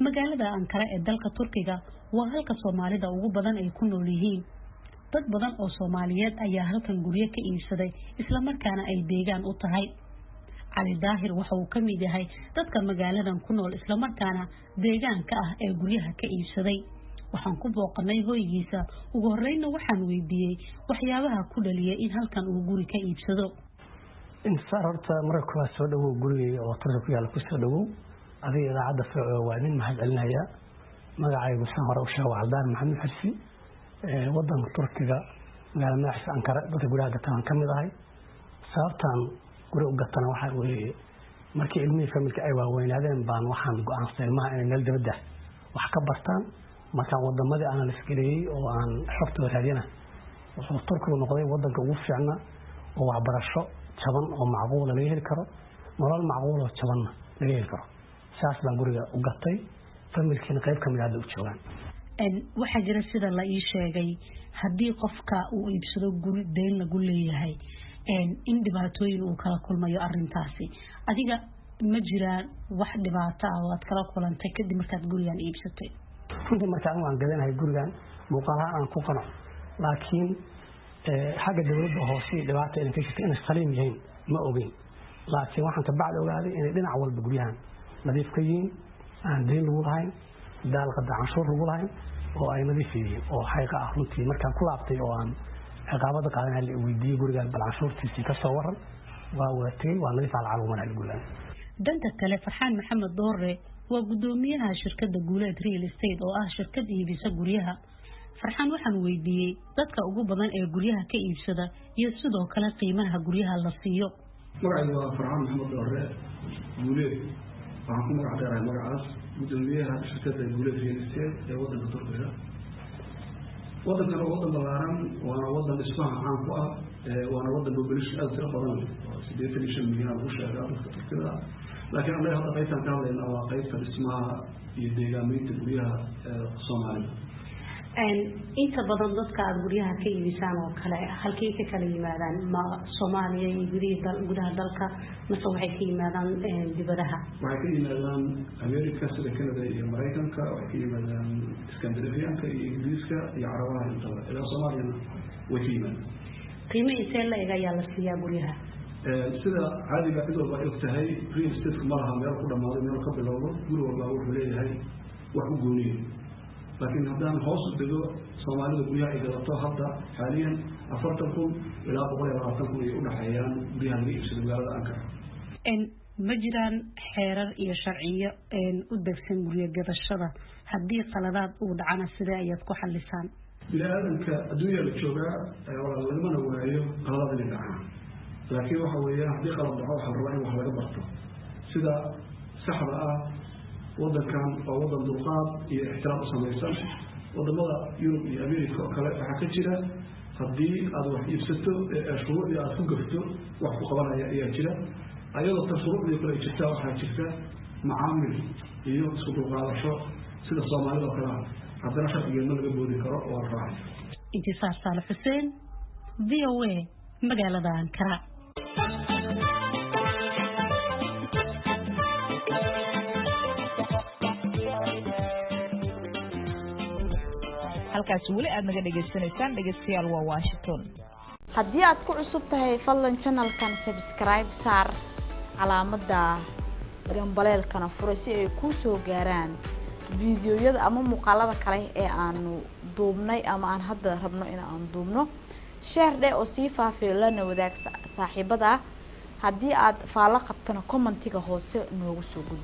Magaalada Ankara ee dalka Turkiga waa halka Soomaalida ugu badan ay ku nool yihiin. Dad badan oo Soomaaliyeed ayaa halkan guryo ka iibsaday, islamarkaana ay deegaan u tahay. Cali Daahir waxa uu ka mid yahay dadka magaaladan ku nool, islamarkaana deegaanka ah ee guryaha ka iibsaday. Waxaan ku booqanay hoygiisa. Ugu horreynna waxaan weydiiyey waxyaabaha ku dhaliyay in halkan uu guri ka iibsado. Intisaar, horta marka koowaad soo dhawow. Gurigayga oo Turka ku yaalla kusoo dhawow. Adiga idaacadda VOA waa idin mahad celinaya. Magacaygu saan hore u sheego waa Caldaan Maxamed Xirsi. Wadanka Turkiga, magaala madaxiisa Ankara, dadka guryaha gataan ka mid ahay. Sababtaan guri u gatana waxaa weeye, markii ilmihii familka ay waaweynaadeen baan waxaan go'aansaday ilmaha inay meel dibadda wax ka bartaan. Markaan wadamadii aan lisgeliyey oo aan xogtooda raadiyana, wuxuu Turkigu noqday wadanka ugu fiicna oo waxbarasho jaban oo macquula laga heli karo, nolol macquuloo jabanna laga heli karo. Saas baan guriga u gatay, familkiina qayb kamid hadda u joogaan. Waxaa jira, sida la ii sheegay, haddii qofka uu iibsado guri deyn lagu leeyahay in dhibaatooyin uu kala kulmayo arintaasi. Adiga ma jiraan wax dhibaato ah oo aad kala kulantay kadib markaad gurigan iibsatay? Runtii marka anigu aan gadanahay gurigan, muuqaalahaan aan ku qanaco, laakiin xagga dowladda hoose dhibaata inay ka jirta, inay saliim yihiin ma ogeyn. Laakiin waxaan kabacdi ogaaday inay dhinac walba guryahan nadiif ka yihiin, aan deyn lagu lahayn, daalqada canshuur lagu lahayn oo ay nadiif yihiin oo xayqa ah. Runtii markaan ku laabtay oo aan ciqaabada qaadan, la weydiiyey gurigaan bal canshuurtiisii ka soo waran, waa wada tegey, waa nadiif, lacag laguma lahayn gurigaan. Dhanka kale, Farxaan Maxamed Doore waa guddoomiyaha shirkadda Guuleed Real Estate oo ah shirkad iibisa guryaha. Farxaan waxaan weydiiyey dadka ugu badan ee guryaha ka iibsada iyo sidoo kale qiimaha guryaha la siiyo. Magacaygu waa Farxaan Maxamed Doore Guuleed. Waxaan ku magac dheerahay magacaas, guddoomiyaha shirkadda Guuleed Real Estate ee waddanka Turkiga. Waddankan waa waddan ballaaran, waana waddan dhismaha caan ku ah, waana waddan population aada tiro badan leh oo 85 milyan lagu sheegaa dadka Turkida. Laakiin annaga hadda qaybtaan ka hadlaynaa waa qaybta dhismaha iyo deegaameynta guryaha Soomaalida. Inta badan dadka aada guryaha ka iibisaan oo kale halkay ka kala yimaadaan? Ma Soomaaliya iyo gudihii gudaha dalka, mase waxay ka yimaadaan dibadaha? Waxay ka yimaadaan America, sida Canada iyo Maraykanka. Waxay ka yimaadaan Scandinavianka iyo Ingiriiska iyo Carabaha intaba, ilaa Soomaaliyana way ka yimaadaan. Qiimo intee la eg ayaa la siiyaa guryaha? Sida caadiga cid walba ay og tahay, real estate ma laha meel ku dhammaado, meel ka bilowdo. Guri walba wuxuu leeyahay wax u gooniyo. Laakiin haddaan hoos u dego, Soomaalida guryaha ay gadato hadda xaaliyan 40,000 ilaa 120,000 ay udhaxeeyaan guryaha laga iibsado magaalada Ankara. Ma jiraan xeerar iyo sharciyo u degsan guryo gadashada? Haddii qaladaad uu dhacana, sidee ayaad ku xalisaan? Bini aadamka adduunya la joogaa, walaal, lagamana waayo qaladaad inay dhacaan. Laakiin waxa weeyaan, haddii qalad dhaco, waxaa la rabaa in wax laga barto. Sida saxda ah, waddankan waa waddan dulqaad iyo ixtiraam u samaysan. Wadamada Yurub iyo America oo kale waxaa ka jira, haddii aad wax iibsato ee shuruucdii aad ku gafto, wax ku qabanaya ayaa jira. Ayadoo tan shuruucdii kale ay jirtaa, waxaa jirta macaamil iyo isku dulqaadasho sida Soomaalida oo kale ah. Haddana sharcigeedma laga boodi karo, waa la raacay. Intisaar Saale Xuseen, VOA, magaalada Ankara. Halkaas weli aad naga dhegaysanaysaan, dhegaystayaal, waa Washington. Haddii aad ku cusub tahay, fadlan channelkan subscribe saar, calaamadda gambaleelkana fura si ay kuu soo gaaraan fiidiyoyada ama muuqaalada kale ee aanu duubnay ama aan hadda rabno in aan duubno. Share dheh oo sii faafiyo, lana wadaag saaxiibada. Haddii aad faallo qabtana, commentiga hoose noogu soo gudbi.